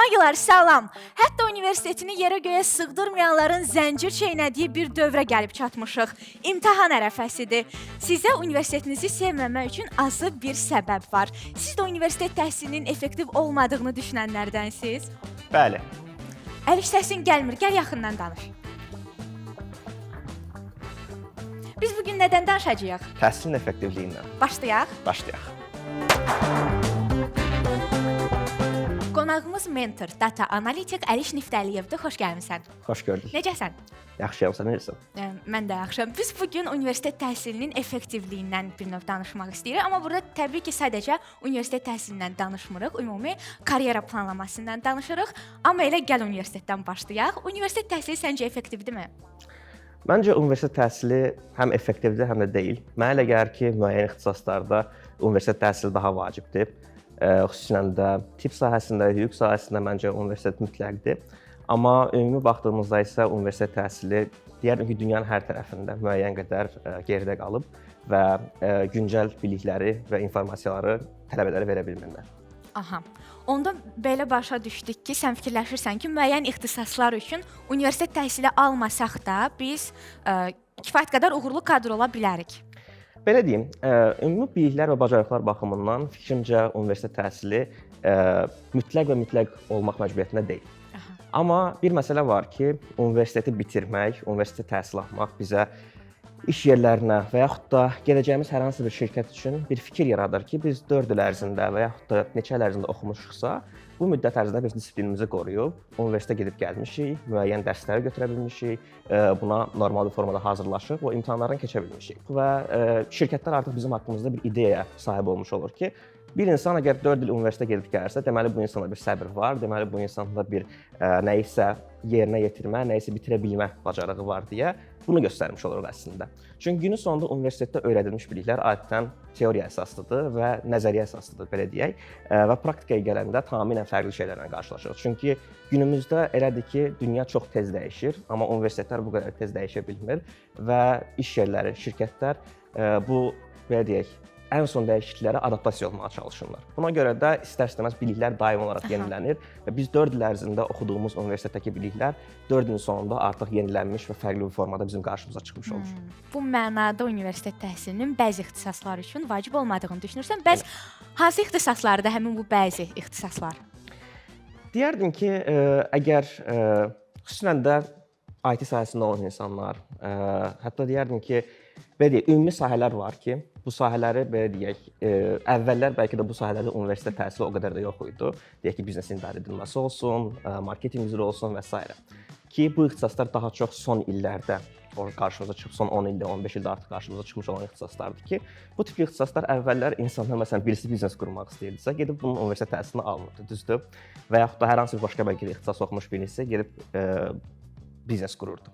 Nagilar, salam. Hətta universitetini yerə göyə sığdırmayanların zəncir çeynədiyi bir dövrə gəlib çatmışıq. İmtahan ərəfəsidir. Sizə universitetinizi sevməmək üçün azı bir səbəb var. Siz də universitet təhsilinin effektiv olmadığını düşünənlərdənsiz? Bəli. Əlif, səsin gəlmir. Gəl yaxından danış. Biz bu gün nədən danışacağıq? Təhsilin effektivliyindən. Başlayaq. Başlayaq. Qonağımız mentor, data analitik Əliş Niftəliyevdir. Xoş gəlmisən. Xoş gördük. Necəsən? Yaxşıyam, sən necəsən? Mən də yaxşıyam. Biz bu gün universitet təhsilinin effektivliyindən bir növ danışmaq istəyirik, amma burada təbii ki, sadəcə universitet təhsilindən danışmırıq, ümumi karyera planlamasından danışırıq. Amma elə gəl universitetdən başlayaq. Universitet təhsili səncə effektivdirmi? Məncə universitet təhsili həm effektivdir, həm də deyil. Mənə elə gəlir ki, müəyyən ixtisaslarda universitet təhsili daha vacibdir. Xüsusən də tibb sahəsində, hüquq sahəsində məncə universitet mütləqdir. Amma ümumi baxdığımızda isə universitet təhsili deyərdim ki, dünyanın hər tərəfində müəyyən qədər geridə qalıb və güncəl bilikləri və informasiyaları tələbələrə verə bilmirlər. Aha. Onda belə başa düşdük ki, sən fikirləşirsən ki, müəyyən ixtisaslar üçün universitet təhsili almasaq da biz kifayət qədər uğurlu kadr ola bilərik. Belə deyim, ümumi biliklər və bacarıqlar baxımından fikrimcə universitet təhsili mütləq və mütləq olmaq məcburiyyətində deyil. Aha. Amma bir məsələ var ki, universiteti bitirmək, universitet təhsil almaq bizə iş yerlərinə və yaxud da gedəcəyimiz hər hansı bir şirkət üçün bir fikir yaradır ki, biz 4 il ərzində və yaxud da neçə il ərzində oxumuşuqsa, bu müddət ərzində biz disiplinimizi qoruyub, universitetə gedib gəlmişik, müəyyən dərsləri götürə bilmişik, buna normal bir formada hazırlaşıb o imtahanlardan keçə bilmişik və şirkətlər artıq bizim haqqımızda bir ideyaya sahib olmuş olur ki, bir insan əgər 4 il universitetə gedib gəlirsə, deməli bu insanda bir səbir var, deməli bu insanda bir nəyisə yerinə yetirmə, nəyisə bitirə bilmə bacarığı var deyə bunu göstərmiş oluruq əslində. Çünki günün sonunda universitetdə öyrədilmiş biliklər adətən teoriya əsaslıdır və nəzəriyyə əsaslıdır, belə deyək. Və praktikaya gələndə tamamilə fərqli şeylərlə qarşılaşırıq. Çünki günümüzdə elədir ki, dünya çox tez dəyişir, amma universitetlər bu qədər tez dəyişə bilmir və iş yerləri, şirkətlər bu belə deyək, ən son dəyişikliklərə adaptasiya olmağa çalışırlar. Buna görə də istər-istəməz biliklər daimi olaraq yenilənir və biz 4 il ərzində oxuduğumuz universitetdəki biliklər 4 ilin sonunda artıq yenilənmiş və fərqli bir formada bizim qarşımıza çıxmış olur. Bu mənada universitet təhsilinin bəzi ixtisaslar üçün vacib olmadığını düşünürsən. Bəs hansı ixtisaslarda həmin bu bəzi ixtisaslar? Deyərdim ki, əgər xüsusən də IT sahəsində olan insanlar, hətta deyərdim ki, belə deyək, ümumi sahələr var ki, bu sahələri belə deyək, əvvəllər bəlkə də bu sahələrdə universitet təhsili o qədər də yox idi. Deyək ki, biznesin idarə edilməsi olsun, marketinq üzrə olsun və s. Ki, bu ixtisaslar daha çox son illərdə qarşımıza çıxıb, son 10 ildə, 15 ildə artıq qarşımıza çıxmış olan ixtisaslardır ki, bu tip ixtisaslar əvvəllər insanlar məsələn birisi biznes qurmaq istəyirdisə, gedib bunun universitet təhsilini almırdı, düzdür? Və yaxud da hər hansı bir başqa bəlkə də ixtisas oxumuş birisi gedib biznes qururdu.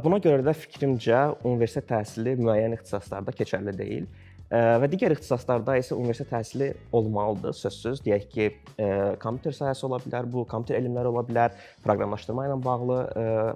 Buna görə də fikrimcə universitet təhsili müəyyən ixtisaslarda keçərli deyil. Və digər ixtisaslarda isə universitet təhsili olmalıdır, sözsüz. Deyək ki, kompüter sahəsi ola bilər, bu kompüter elmləri ola bilər, proqramlaşdırma ilə bağlı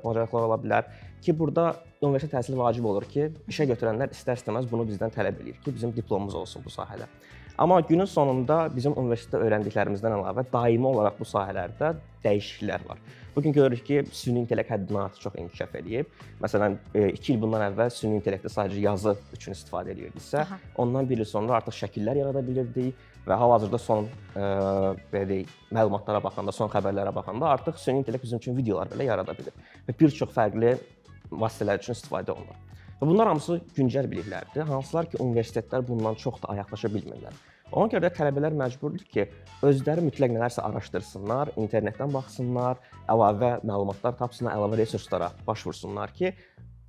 bacarıqlar ola bilər ki, burada universitet təhsili vacib olur ki, işə götürənlər istər-istəməz bunu bizdən tələb eləyir ki, bizim diplomumuz olsun bu sahədə. Amma günün sonunda bizim universitetdə öyrəndiklərimizdən əlavə daimi olaraq bu sahələrdə dəyişikliklər var. Bu gün görürük ki, süni intellekt həddindən artıq çox inkişaf eləyib. Məsələn, 2 il bundan əvvəl süni intellektdə sadəcə yazı üçün istifadə edirdiksə, ondan bir il sonra artıq şəkillər yarada bilirdik və hal-hazırda son belə deyək, məlumatlara baxanda, son xəbərlərə baxanda artıq süni intellekt bizim üçün videolar belə yarada bilir və bir çox fərqli vasitələr üçün istifadə olunur. Və bunlar hamısı güncəl biliklərdir, hansılar ki, universitetlər bundan çox da ayaqlaşa bilmirlər. Ona görə də tələbələr məcburdur ki, özləri mütləq nələrsə araşdırsınlar, internetdən baxsınlar, əlavə məlumatlar tapsınlar, əlavə resurslara başvursunlar ki,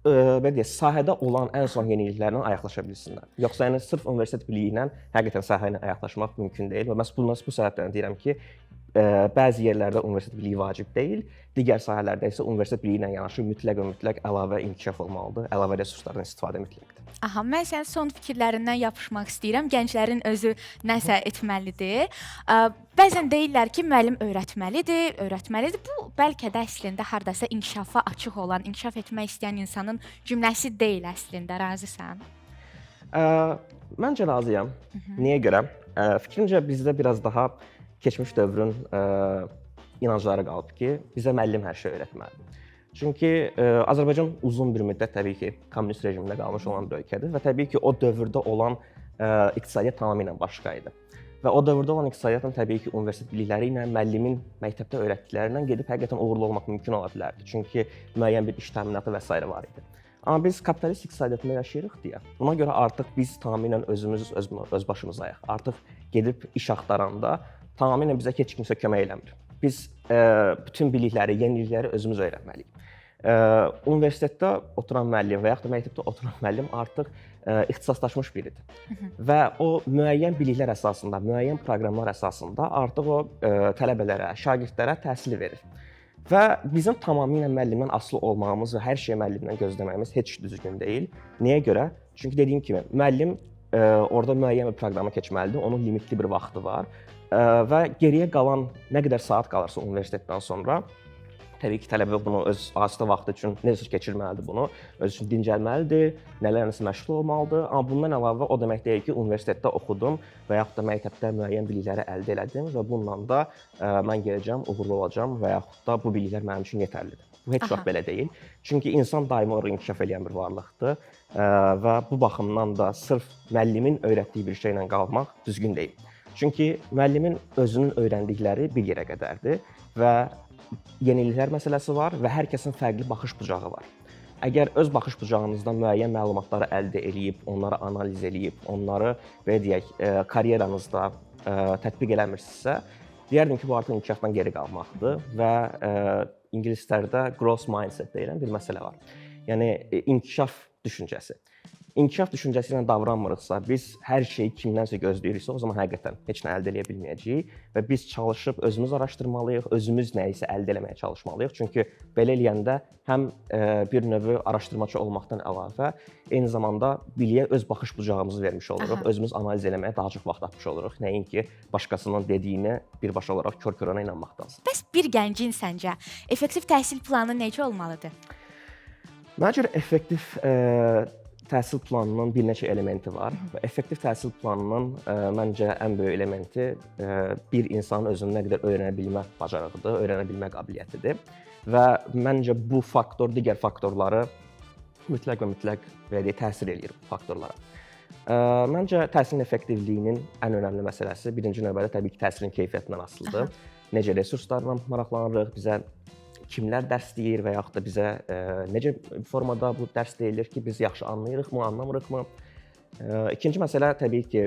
belə deyək, sahədə olan ən son yeniliklərlə ayaqlaşa bilsinlər. Yoxsa yəni sırf universitet biliyi ilə həqiqətən sahə ilə ayaqlaşmaq mümkün deyil və məhz bundan bu səbəbdən deyirəm ki, bəzi yerlərdə universitet biliyi vacib deyil, digər sahələrdə isə universitet biliyi ilə yanaşı mütləq və mütləq əlavə inkişaf olmalıdır, əlavə resurslardan istifadə mütləqdir. Aha, mən sənin son fikirlərindən yapışmaq istəyirəm. Gənclərin özü nəsə etməlidir. Bəzən deyirlər ki, müəllim öyrətməlidir, öyrətməlidir. Bu bəlkə də əslində hardasa inkişafa açıq olan, inkişaf etmək istəyən insanın cümləsi deyil əslində. Razısan? Məncə razıyam. Niyə görə? Fikrimcə bizdə biraz daha keçmiş dövrün inancları qalıb ki, bizə müəllim hər şey öyrətməlidir. Çünki Azərbaycan uzun bir müddət təbii ki, kommunist rejimində qalmış olan bir ölkədir və təbii ki, o dövrdə olan iqtisadiyyat tamamilə başqa idi. Və o dövrdə olan iqtisadiyyatla təbii ki, universitet bilikləri ilə, müəllimin məktəbdə öyrətdikləri ilə gedib həqiqətən uğurlu olmaq mümkün ola bilərdi. Çünki müəyyən bir iş təminatı və s. var idi. Amma biz kapitalist iqtisadiyyatında yaşayırıq deyə, buna görə artıq biz tamamilə özümüz öz başımızayıq. Artıq gedib iş axtaranda tamamilə bizə heç kimsə kömək eləmir. Biz bütün bilikləri, yenilikləri özümüz öyrənməliyik. Universitetdə oturan müəllim və yaxud da məktəbdə oturan müəllim artıq ixtisaslaşmış biridir. Və o müəyyən biliklər əsasında, müəyyən proqramlar əsasında artıq o tələbələrə, şagirdlərə təhsil verir. Və bizim tamamilə müəllimdən asılı olmağımız və hər şeyi müəllimdən gözləməyimiz heç düzgün deyil. Niyə görə? Çünki dediyim kimi, müəllim orada müəyyən bir proqrama keçməlidir, onun limitli bir vaxtı var və geriyə qalan nə qədər saat qalarsa universitetdən sonra, təbii ki, tələbə bunu öz asudə vaxtı üçün necə keçirməlidir bunu, öz üçün dincəlməlidir, nələrləsə məşğul olmalıdır. Amma bundan əlavə o demək deyil ki, universitetdə oxudum və yaxud da məktəbdə müəyyən bilikləri əldə elədim və bununla da mən gələcəm, uğurlu olacağam və yaxud da bu biliklər mənim üçün yetərlidir. Bu heç vaxt belə deyil. Çünki insan daimi olaraq inkişaf eləyən bir varlıqdır və bu baxımdan da sırf müəllimin öyrətdiyi bir şeylə qalmaq düzgün deyil. Çünki müəllimin özünün öyrəndikləri bir yerə qədərdir və yeniliklər məsələsi var və hər kəsin fərqli baxış bucağı var. Əgər öz baxış bucağınızdan müəyyən məlumatları əldə eləyib, onları analiz eləyib, onları belə deyək, karyeranızda tətbiq eləmirsinizsə, deyərdim ki, bu artıq inkişafdan geri qalmaqdır və ingilislərdə growth mindset deyilən bir məsələ var. Yəni inkişaf düşüncəsi. İnkişaf düşüncəsi ilə davranmırıqsa, biz hər şeyi kimdənsə gözləyiriksə, o zaman həqiqətən heç nə əldə eləyə bilməyəcəyik və biz çalışıb özümüz araşdırmalıyıq, özümüz nə isə əldə eləməyə çalışmalıyıq. Çünki belə eləyəndə həm bir növ araşdırmaçı olmaqdan əlavə, eyni zamanda biliyə öz baxış bucağımızı vermiş oluruq, özümüz analiz eləməyə daha çox vaxt tapmış oluruq, nəinki başqasının dediyini birbaşa olaraq kör-körənə inanmaqdansa. Bəs bir gəncin səncə effektiv təhsil planı necə olmalıdır? Mənə görə effektiv təhsil planının bir neçə elementi var və effektiv təhsil planının məncə ən böyük elementi bir insanın özünü nə qədər öyrənə bilmə bacarığıdır, öyrənə bilmə qabiliyyətidir. Və məncə bu faktor digər faktorları mütləq və mütləq belə deyək, təsir eləyir bu faktorlara. Məncə təhsilin effektivliyinin ən önəmli məsələsi birinci növbədə təbii ki, təhsilin keyfiyyətindən asılıdır. Necə resurslarla maraqlanırıq, bizə kimlər dərs deyir və yaxud da bizə necə formada bu dərs deyilir ki, biz yaxşı anlayırıqmı, anlamırıqmı? İkinci məsələ təbii ki,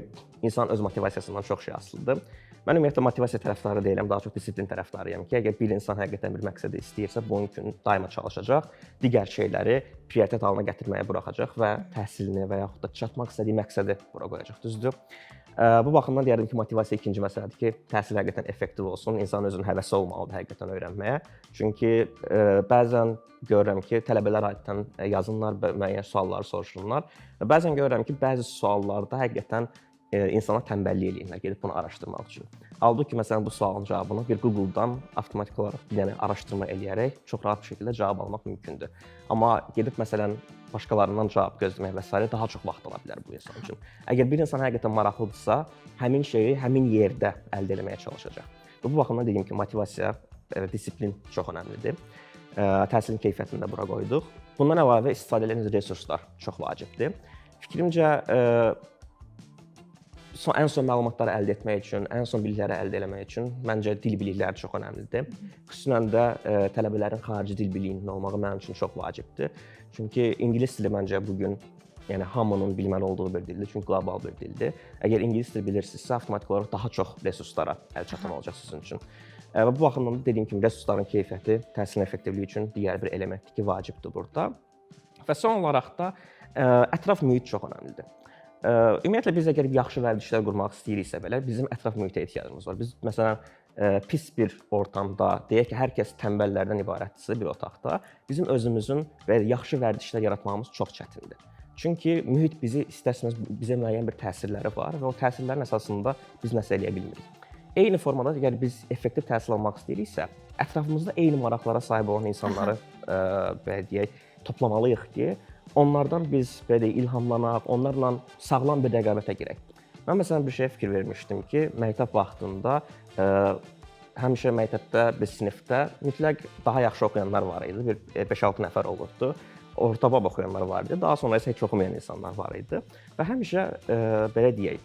insan öz motivasiyasından çox şey asılıdır. Mən ümumiyyətlə motivasiya tərəfdarı deyiləm, daha çox disiplin tərəfdarıyam ki, əgər bir insan həqiqətən bir məqsədi istəyirsə, bunun üçün daima çalışacaq, digər şeyləri prioritet halına gətirməyə buraxacaq və təhsilini və yaxud da çatmaq istədiyi məqsədi bura qoyacaq, düzdür? Bu baxımdan deyərdim ki, motivasiya ikinci məsələdir ki, təhsil həqiqətən effektiv olsun, insan özünün həvəsi olmalıdır həqiqətən öyrənməyə. Çünki bəzən görürəm ki, tələbələr adətən yazırlar, müəyyən sualları soruşurlar və bəzən görürəm ki, bəzi suallarda həqiqətən insanlar tənbəllik eləyirlər, gedib bunu araşdırmaq üçün. Halbuki məsələn bu sualın cavabını bir Google-dan avtomatik olaraq bir dənə araşdırma eləyərək çox rahat bir şəkildə cavab almaq mümkündür. Amma gedib məsələn başqalarından cavab gözləmək və sairə daha çox vaxt ala bilər bu insan üçün. Əgər bir insan həqiqətən maraqlıdırsa, həmin şeyi həmin yerdə əldə eləməyə çalışacaq. Və bu baxımdan dediyim kimi motivasiya, disiplin çox önəmlidir. Təhsilin keyfiyyətini də bura qoyduq. Bundan əlavə istifadə edilən resurslar çox vacibdir. Fikrimcə ən son məlumatları əldə etmək üçün, ən son bilikləri əldə eləmək üçün məncə dil bilikləri çox önəmlidir. Xüsusən də tələbələrin xarici dil biliyinin olmağı mənim üçün çox vacibdir. Çünki ingilis dili məncə bu gün yəni hamının bilməli olduğu bir dildir, çünki qlobal bir dildir. Əgər ingilis dili bilirsinizsə, avtomatik olaraq daha çox resurslara əl çatan olacaq sizin üçün. Və bu baxımdan da dediyim kimi resursların keyfiyyəti təhsilin effektivliyi üçün digər bir elementdir ki, vacibdir burada. Və son olaraq da ətraf mühit çox önəmlidir. Ümumiyyətlə biz əgər yaxşı vərdişlər qurmaq istəyiriksə belə, bizim ətraf mühitə ehtiyacımız var. Biz məsələn pis bir ortamda, deyək ki, hər kəs tənbəllərdən ibarətdirsə bir otaqda, bizim özümüzün və yaxşı vərdişlər yaratmağımız çox çətindir. Çünki mühit bizi istər-istəməz bizə müəyyən bir təsirləri var və o təsirlərin əsasında biz nəsə eləyə bilmirik. Eyni formada əgər biz effektiv təhsil almaq istəyiriksə, ətrafımızda eyni maraqlara sahib olan insanları belə deyək, toplamalıyıq ki, onlardan biz belə deyək, ilhamlanaq, onlarla sağlam bir rəqabətə girək. Mən məsələn bir şeyə fikir vermişdim ki, məktəb vaxtında Həmişə məktəbdə, bir sinifdə mütləq daha yaxşı oxuyanlar var idi. Bir 5-6 nəfər olurdu. Orta bab oxuyanlar var idi. Daha sonra isə heç oxumayan insanlar var idi. Və həmişə belə deyək,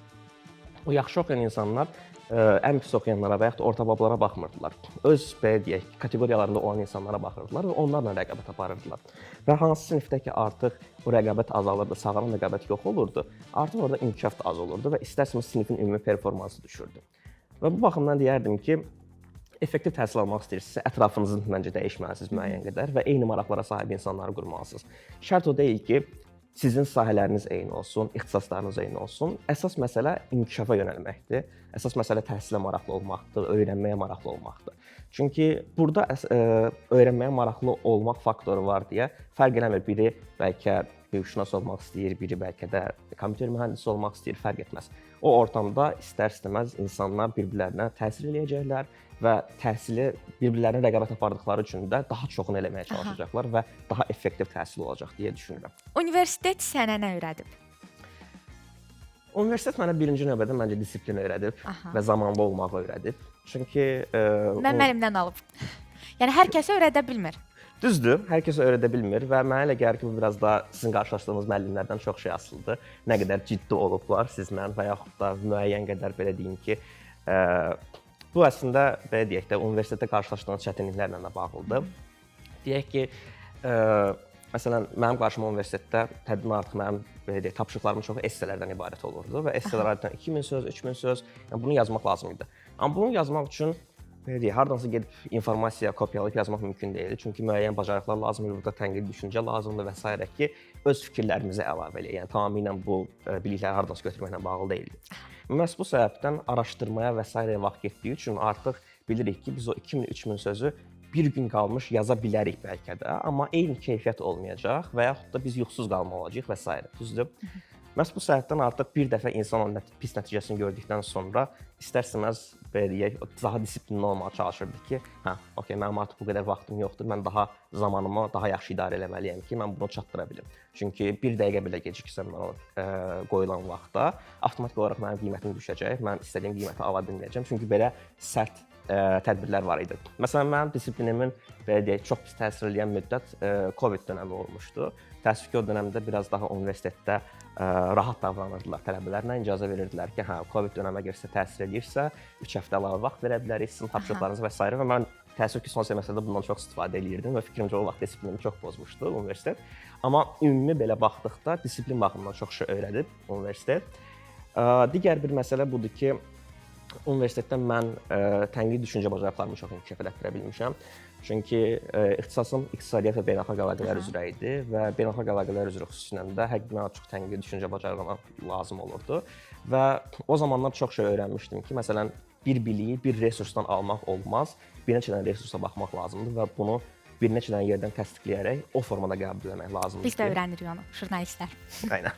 o yaxşı oxuyan insanlar ən pis oxuyanlara və yaxud da orta bablara baxmırdılar. Öz belə deyək, kateqoriyalarında olan insanlara baxırdılar və onlarla rəqabət aparırdılar. Və hansı sinifdə ki artıq o rəqabət azalırdı, sağlam rəqabət yox olurdu, artıq orada inkişaf da az olurdu və istər-istəməz sinifin ümumi performansı düşürdü. Və bu baxımdan deyərdim ki, effektiv təhsil almaq istəyirsinizsə, ətrafınızı məncə dəyişməlisiniz müəyyən qədər və eyni maraqlara sahib insanları qurmalısınız. Şərt o deyil ki, sizin sahələriniz eyni olsun, ixtisaslarınız eyni olsun. Əsas məsələ inkişafa yönəlməkdir. Əsas məsələ təhsilə maraqlı olmaqdır, öyrənməyə maraqlı olmaqdır. Çünki burada öyrənməyə maraqlı olmaq faktoru var deyə fərq eləmir. Biri bəlkə hüquqşünas olmaq istəyir, biri bəlkə də kompüter mühəndisi olmaq istəyir, fərq etməz. O ortamda istər-istəməz insanlar bir-birlərinə təsir eləyəcəklər və təhsili bir-birlərinə rəqabət apardıqları üçün də daha çoxunu eləməyə çalışacaqlar və daha effektiv təhsil olacaq deyə düşünürəm. Universitet sənə nə öyrədib? Universitet mənə birinci növbədə məncə disiplin öyrədib və zamanlı olmağı öyrədib. Çünki mən müəllimdən alıb. Yəni hər kəsə öyrədə bilmir. Düzdür, hər kəs öyrədə bilmir və mənə elə gəlir ki, bu biraz da sizin qarşılaşdığınız müəllimlərdən çox şey asılıdır. Nə qədər ciddi olublar sizlə və yaxud da müəyyən qədər belə deyim ki, bu əslində belə deyək də universitetdə qarşılaşdığınız çətinliklərlə də bağlıdır. Deyək ki, məsələn, mənim qarşıma universitetdə həddindən artıq mənim belə deyək, tapşırıqlarımın çoxu esselərdən ibarət olurdu və esselər adətən 2000 söz, 3000 söz, yəni bunu yazmaq lazım idi. Amma bunu yazmaq üçün belə deyək, hardansa gedib informasiya kopyalayıb yazmaq mümkün deyildi. Çünki müəyyən bacarıqlar lazım idi, burada tənqidi düşüncə lazımdır və s. ki, öz fikirlərimizi əlavə eləyək. Yəni tamamilə bu bilikləri hardansa götürməklə bağlı deyildi. Məhz bu səbəbdən araşdırmaya və s. vaxt getdiyi üçün artıq bilirik ki, biz o 2000-3000 sözü bir gün qalmış yaza bilərik bəlkə də, amma eyni keyfiyyət olmayacaq və yaxud da biz yuxusuz qalmalı olacağıq və s. Düzdür? Məhz bu səbəbdən artıq bir dəfə insan onun pis nəticəsini gördükdən sonra istər-istəməz belə deyək, daha disiplinli olmağa çalışırdı ki, hə, okey, mənim artıq bu qədər vaxtım yoxdur, mən daha zamanımı daha yaxşı idarə eləməliyəm ki, mən bunu çatdıra bilim. Çünki bir dəqiqə belə geciksəm mən o qoyulan vaxtda, avtomatik olaraq mənim qiymətim düşəcək, mən istədiyim qiyməti ala bilməyəcəm. Çünki belə sərt tədbirlər var idi. Məsələn, mənim disiplinimin belə deyək, çox pis təsir eləyən müddət COVID dönəmi olmuşdu. Təəssüf ki, o dönəmdə biraz daha universitetdə rahat davranırdılar tələbələrlə, icazə verirdilər ki, hə, COVID dönəmi əgər sizə təsir eləyirsə, 3 həftə əlavə vaxt verə bilərik sizin tapşırıqlarınıza və s. və mən təəssüf ki, son semestrdə bundan çox istifadə eləyirdim və fikrimcə o vaxt disiplinimi çox pozmuşdu universitet. Amma ümumi belə baxdıqda disiplin baxımından çox şey öyrədib universitet. Digər bir məsələ budur ki, universitetdə mən tənqidi düşüncə bacarıqlarımı çox inkişaf elətdirə bilmişəm. Çünki ixtisasım iqtisadiyyat və beynəlxalq əlaqələr üzrə idi və beynəlxalq əlaqələr üzrə xüsusən də həddindən artıq tənqidi düşüncə bacarığına lazım olurdu. Və o zamanlar çox şey öyrənmişdim ki, məsələn, bir biliyi bir resursdan almaq olmaz, bir neçə dənə resursa baxmaq lazımdır və bunu bir neçə dənə yerdən təsdiqləyərək o formada qəbul etmək lazımdır. Biz də öyrənirik onu, jurnalistlər. Aynen.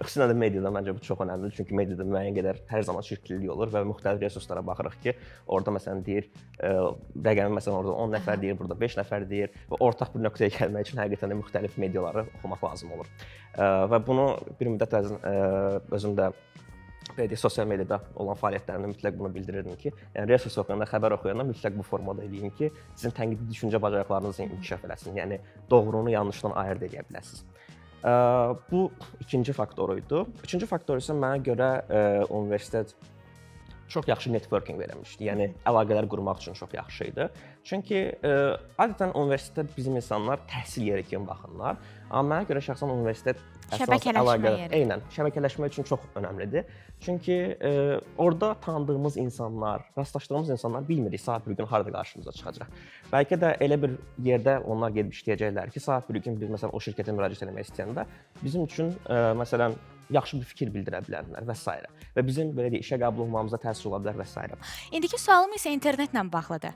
Xüsusən də mediada məncə bu çox önəmlidir. Çünki mediada müəyyən qədər hər zaman çirklilik olur və müxtəlif resurslara baxırıq ki, orada məsələn deyir, rəqəmi məsələn orada 10 nəfər deyir, burada 5 nəfər deyir və ortaq bir nöqtəyə gəlmək üçün həqiqətən də müxtəlif mediaları oxumaq lazım olur. Və bunu bir müddət özüm də belə deyək, sosial mediada olan fəaliyyətlərimdə mütləq bunu bildirirdim ki, yəni resurs oxuyanda, xəbər oxuyanda mütləq bu formada eləyin ki, sizin tənqidi düşüncə bacarıqlarınız inkişaf eləsin. Yəni doğrunu yanlışdan ayırd edə biləsiniz. Bu ikinci faktoru idi. Üçüncü faktor isə mənə görə universitet çox yaxşı networking vermişdi. Yəni əlaqələr qurmaq üçün çox yaxşı idi. Çünki adətən universitetdə bizim insanlar təhsil yeri kimi baxırlar. Amma mənə görə şəxsən universitet əsas əlaqə, eynən şəbəkələşmə üçün çox önəmlidir. Çünki orada tanıdığımız insanlar, rastlaşdığımız insanlar bilmirik saat bir gün harada qarşımıza çıxacaq. Bəlkə də elə bir yerdə onlar gedib işləyəcəklər ki, saat bir gün biz məsələn o şirkətə müraciət etmək istəyəndə bizim üçün məsələn yaxşı bir fikir bildirə bilərlər və s. Və bizim belə deyək, işə qəbul olmamıza təsir ola bilər və s. İndiki sualım isə internetlə bağlıdır.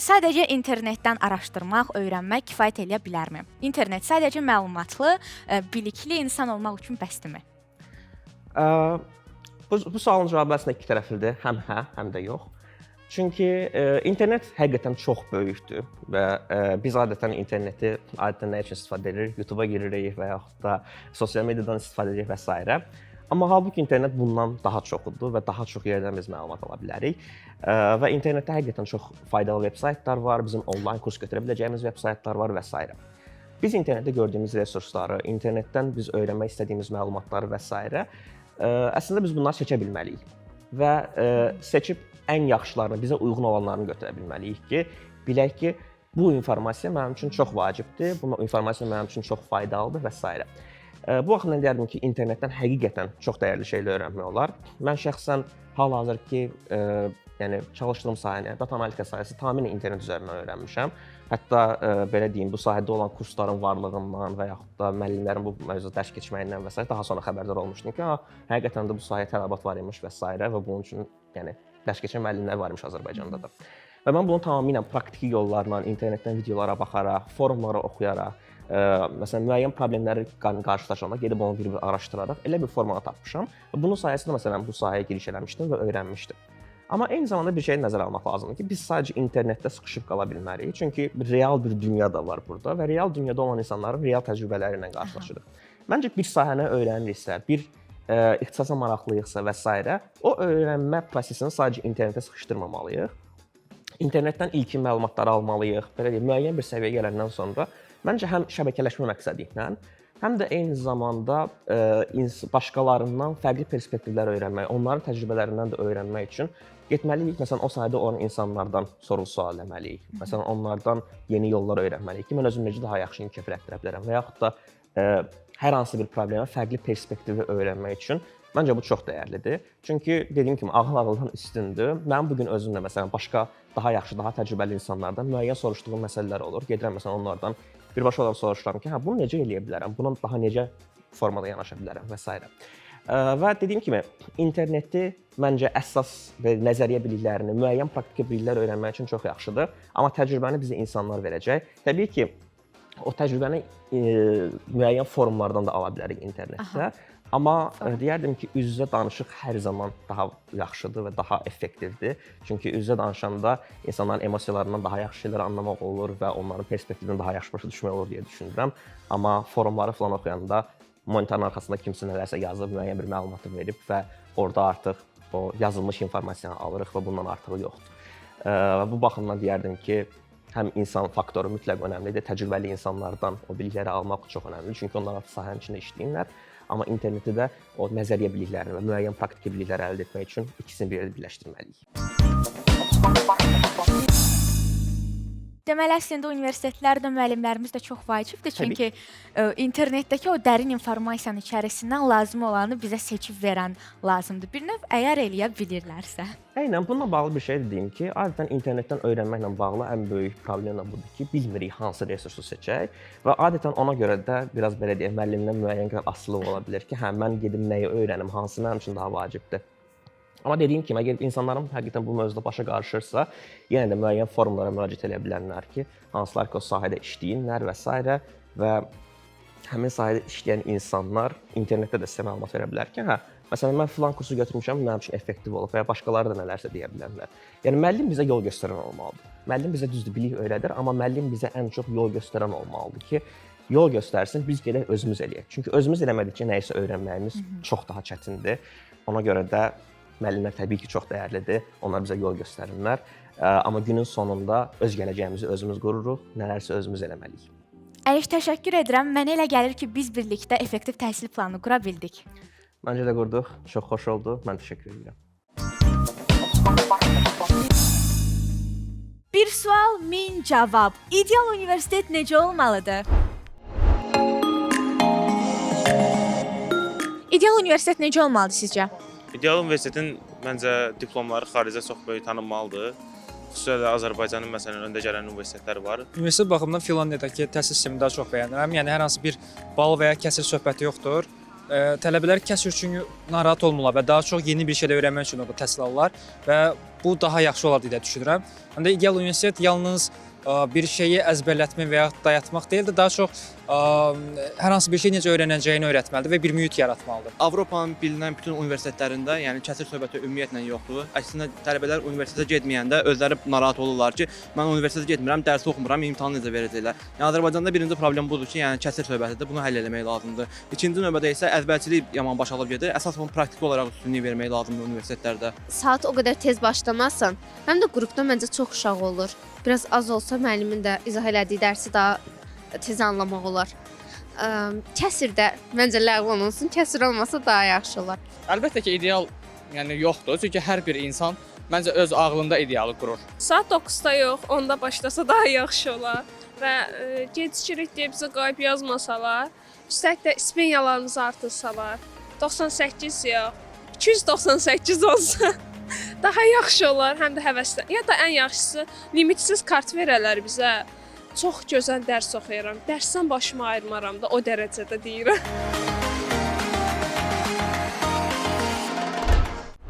Sadəcə internetdən araşdırmaq, öyrənmək kifayət eləyə bilərmi? İnternet sadəcə məlumatlı, bilikli insan olmaq üçün bəsdirmi? Bu sualın cavabı əslində iki tərəflidir. Həm hə, həm də yox. Çünki internet həqiqətən çox böyükdür və biz adətən interneti adətən nə üçün istifadə edirik? YouTube-a giririk və yaxud da sosial mediadan istifadə edirik və s. Amma halbuki internet bundan daha çoxudur və daha çox yerdən biz məlumat ala bilərik. Və internetdə həqiqətən çox faydalı veb-saytlar var, bizim onlayn kurs götürə biləcəyimiz veb-saytlar var və s. Biz internetdə gördüyümüz resursları, internetdən biz öyrənmək istədiyimiz məlumatları və s. Əslində biz bunları seçə bilməliyik və seçib ən yaxşılarını, bizə uyğun olanlarını götürə bilməliyik ki, bilək ki, bu informasiya mənim üçün çox vacibdir, bu informasiya mənim üçün çox faydalıdır və s. Bu baxımdan deyərdim ki, internetdən həqiqətən çox dəyərli şeylər öyrənmək olar. Mən şəxsən hal-hazırki yəni çalışdığım sahəni, data analitika sahəsi tamamilə internet üzərindən öyrənmişəm. Hətta belə deyim, bu sahədə olan kursların varlığından və yaxud da müəllimlərin bu mövzuda dərs keçməyindən və s. daha sonra xəbərdar olmuşdum ki, ha, həqiqətən də bu sahəyə tələbat var imiş və s. və bunun üçün yəni dərs keçən müəllimlər var imiş Azərbaycanda da. Və mən bunu tamamilə praktiki yollarla, internetdən videolara baxaraq, forumları oxuyaraq, məsələn müəyyən problemləri qarşılaşanda gedib onu bir-bir araşdıraraq elə bir formanı tapmışam və bunun sayəsində məsələn bu sahəyə giriş eləmişdim və öyrənmişdim. Amma eyni zamanda bir şeyi nəzərə almaq lazımdır ki, biz sadəcə internetdə sıxışıb qala bilmərik. Çünki real bir dünya da var burada və real dünyada olan insanların real təcrübələri ilə qarşılaşırıq. Məncə bir sahəni öyrəniriksə, bir ixtisasa maraqlıyıqsa və s. o öyrənmə prosesini sadəcə internetə sıxışdırmamalıyıq. İnternetdən ilkin məlumatları almalıyıq. Belə deyim, müəyyən bir səviyyəyə gələndən sonra məncə həm şəbəkələşmə məqsədi ilə, həm də eyni zamanda başqalarından fərqli perspektivlər öyrənmək, onların təcrübələrindən də öyrənmək üçün getməliyik. Məsələn, o sahədə olan insanlardan sorğu-sual eləməliyik. Məsələn, onlardan yeni yollar öyrənməliyik ki, mən özümü necə daha yaxşı inkişaf elətdirə bilərəm və yaxud da hər hansı bir problemə fərqli perspektivi öyrənmək üçün məncə bu çox dəyərlidir. Çünki dediyim kimi ağıl ağıldan üstündür. Mən bu gün özümlə məsələn başqa daha yaxşı, daha təcrübəli insanlardan müəyyən soruşduğum məsələlər olur. Gedirəm məsələn onlardan birbaşa olaraq soruşuram ki, hə bunu necə eləyə bilərəm? Buna daha necə formada yanaşa bilərəm və s. Və dediyim kimi interneti məncə əsas və nəzəriyyə biliklərini, müəyyən praktiki biliklər öyrənmək üçün çox yaxşıdır. Amma təcrübəni bizə insanlar verəcək. Təbii ki, o təcrübəni müəyyən forumlardan da ala bilərik internetdə. Aha. Amma deyərdim ki, üz-üzə danışıq hər zaman daha yaxşıdır və daha effektivdir. Çünki üz-üzə danışanda insanların emosiyalarından daha yaxşı şeylər anlamaq olur və onların perspektivini daha yaxşı başa düşmək olur deyə düşünürəm. Amma forumları falan oxuyanda monitorun arxasında kimsə nələrsə yazıb, müəyyən bir məlumatı verib və orada artıq o yazılmış informasiyanı alırıq və bundan artığı yoxdur. Bu baxımdan deyərdim ki, həm insan faktoru mütləq önəmlidir. Təcrübəli insanlardan o bilikləri almaq çox önəmlidir. Çünki onlar artıq sahənin içində işləyirlər. Amma internetdə də o nəzəriyyə biliklərini və müəyyən praktiki bilikləri əldə etmək üçün ikisini bir yerdə birləşdirməliyik. Deməli, əslində universitetlərdə müəllimlərimiz də çox vacibdir. Çünki internetdəki o dərin informasiyanın içərisindən lazım olanı bizə seçib verən lazımdır. Bir növ əgər eləyə bilirlərsə. Eynən bununla bağlı bir şey deyim ki, adətən internetdən öyrənməklə bağlı ən böyük problem də budur ki, bilmirik hansı resursu seçək və adətən ona görə də biraz belə deyək, müəllimdən müəyyən qədər asılılıq ola bilər ki, hə mən gedim nəyi öyrənim, hansı mənim üçün daha vacibdir. Amma dediyim kimi, əgər insanların həqiqətən bu mövzuda başa qarışırsa, yenə də müəyyən forumlara müraciət edə bilərlər ki, hansılar ki o sahədə işləyirlər və s. və həmin sahədə işləyən insanlar internetdə də sizə məlumat verə bilər ki, hə, məsələn mən filan kursu götürmüşəm, mənim üçün effektiv olub və ya başqaları da nələrsə deyə bilərlər. Yəni müəllim bizə yol göstərən olmalıdır. Müəllim bizə düzdür, bilik öyrədir, amma müəllim bizə ən çox yol göstərən olmalıdır ki, yol göstərsin, biz gedək özümüz eləyək. Çünki özümüz eləmədikcə nəyisə öyrənməyimiz çox daha çətindir. Ona görə də müəllimlər təbii ki, çox dəyərlidir. Onlar bizə yol göstərirlər. Amma günün sonunda öz gələcəyimizi özümüz qururuq, nələrsə özümüz eləməliyik. Əlif, təşəkkür edirəm. Mənə elə gəlir ki, biz birlikdə effektiv təhsil planı qura bildik. Məncə də qurduq. Çox xoş oldu. Mən təşəkkür edirəm. Bir sual, 1000 cavab. İdeal universitet necə olmalıdır? İdeal universitet necə olmalıdır sizcə? İdeal universitetin məncə diplomları xaricdə çox böyük tanınmalıdır. Xüsusilə də Azərbaycanın məsələn öndə gələn universitetləri var. Universitet baxımından Finlandiyadakı təhsil sistemini daha çox bəyənirəm. Yəni hər hansı bir bal və ya kəsir söhbəti yoxdur. Tələbələr kəsir üçün narahat olmurlar və daha çox yeni bir şeylər öyrənmək üçün orada təhsil alırlar və bu daha yaxşı olar deyə düşünürəm. Həm də ideal universitet yalnız bir şeyi əzbərlətmək və ya dayatmaq deyil də daha çox hər hansı bir şey necə öyrənəcəyini öyrətməlidir və bir mühit yaratmalıdır. Avropanın bilinən bütün universitetlərində, yəni kəsir söhbəti ümumiyyətlə yoxdur. Əksinə tələbələr universitetə getməyəndə özləri narahat olurlar ki, mən universitetə getmirəm, dərs oxumuram, imtahan necə verəcəklər? Yəni Azərbaycanda birinci problem budur ki, yəni kəsir söhbətidir. Bunu həll eləmək lazımdır. İkinci növbədə isə əzbərçilik yaman baş alıb gedir. Əsas bunu praktiki olaraq üstünlük vermək lazımdır universitetlərdə. Saat o qədər tez başlamasın. Həm də qrupda məncə çox uşaq olur. Biraz az olsa müəllimin də izah elədiyi dərsi daha tez anlamaq olar. Kəsir də məncə ləğv olunsun. Kəsir olmasa daha yaxşı olar. Əlbəttə ki, ideal yəni yoxdur. Çünki hər bir insan məncə öz ağlında idealı qurur. Saat 9-da yox, 10-da başlasa daha yaxşı olar və gecikirik deyə bizə qayıb yazmasalar, üstəlik də stipeniyalarımızı artırsalar, 98 yox, 298 olsa daha yaxşı olar, həm də həvəslə. Ya da ən yaxşısı limitsiz kart verələr bizə. Çox gözəl dərs oxuyaram. Dərsdən başımı ayırmaram da o dərəcədə deyirəm.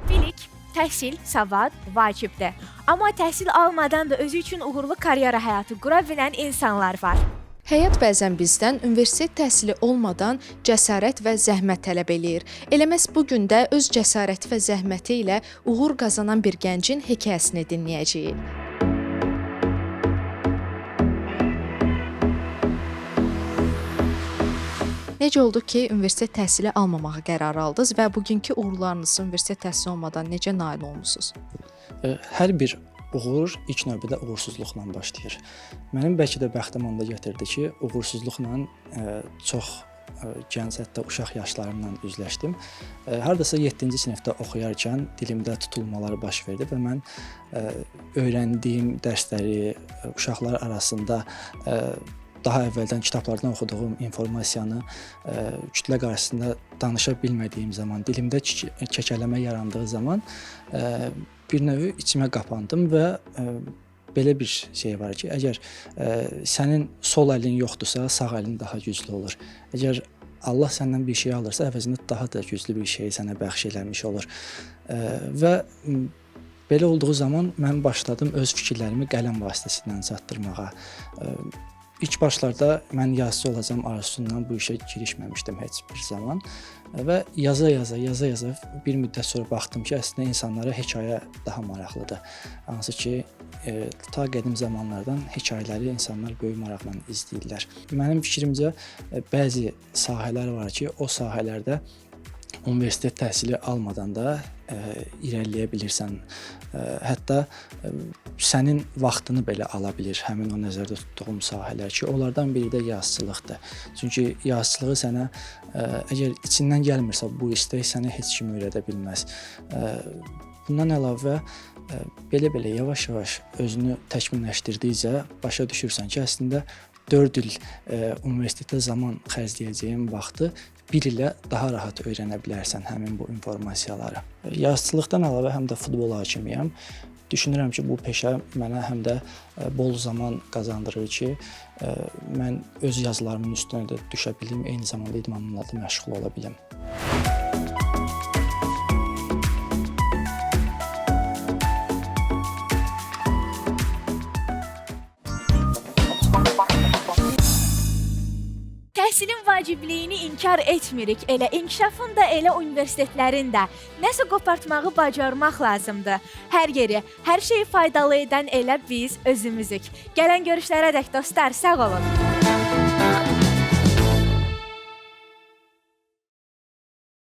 Bilik, təhsil, savad vacibdir. Amma təhsil almadan da özü üçün uğurlu karyera həyatı qura bilən insanlar var. Həyat bəzən bizdən universitet təhsili olmadan cəsarət və zəhmət tələb eləyir. Elə məhz bu gün də öz cəsarəti və zəhməti ilə uğur qazanan bir gəncin hekayəsini dinləyəcəyik. Necə oldu ki, universitet təhsili almamağa qərar aldınız və bugünkü uğurlarınızı universitet təhsili olmadan necə nail olmusunuz? Hər bir uğur ilk növbədə uğursuzluqla başlayır. Mənim bəlkə də bəxtim onda gətirdi ki, uğursuzluqla çox gənc, hətta uşaq yaşlarımla üzləşdim. Hardasa 7-ci sinifdə oxuyarkən dilimdə tutulmalar baş verdi və mən öyrəndiyim dərsləri uşaqlar arasında daha əvvəldən kitablardan oxuduğum informasiyanı kütlə qarşısında danışa bilmədiyim zaman, dilimdə kəkələmə yarandığı zaman bir növ içimə qapandım və belə bir şey var ki, əgər sənin sol əlin yoxdursa, sağ əlin daha güclü olur. Əgər Allah səndən bir şey alırsa, əvəzində daha da güclü bir şey sənə bəxş eləmiş olur. Və belə olduğu zaman mən başladım öz fikirlərimi qələm vasitəsilə çatdırmağa. İlk başlarda mən yazıçı olacağam arzusundan bu işə girişməmişdim heç bir zaman və yaza-yaza bir müddət sonra baxdım ki, əslində insanlara hekayə daha maraqlıdır. Hansı ki, ta qədim zamanlardan hekayələri insanlar böyük maraqla izləyirlər. Mənim fikrimcə bəzi sahələr var ki, o sahələrdə universitet təhsili almadan da irəliləyə bilirsən. Hətta sənin vaxtını belə ala bilir həmin o nəzərdə tutduğum sahələr ki, onlardan biri də yazıçılıqdır. Çünki yazıçılığı sənə əgər içindən gəlmirsə bu istək sənə heç kim öyrədə bilməz. Bundan əlavə belə-belə yavaş-yavaş özünü təkmilləşdirdikcə başa düşürsən ki, əslində 4 il universitetə zaman xərcləyəcəyin vaxtı bir ilə daha rahat öyrənə bilərsən həmin bu informasiyaları. Yazıçılıqdan əlavə həm də futbol hakimiyəm. Düşünürəm ki, bu peşə mənə həm də bol zaman qazandırır ki, mən öz yazılarımın üstünə də düşə bilim, eyni zamanda idmanımla da məşğul ola bilim. Təhsilin vacibliyini inkar etmirik. Elə inkişafın da, elə universitetlərin də. Nəsə qopartmağı bacarmaq lazımdır. Hər yeri, hər şeyi faydalı edən elə biz özümüzük. Gələn görüşlərədək dostlar, sağ olun.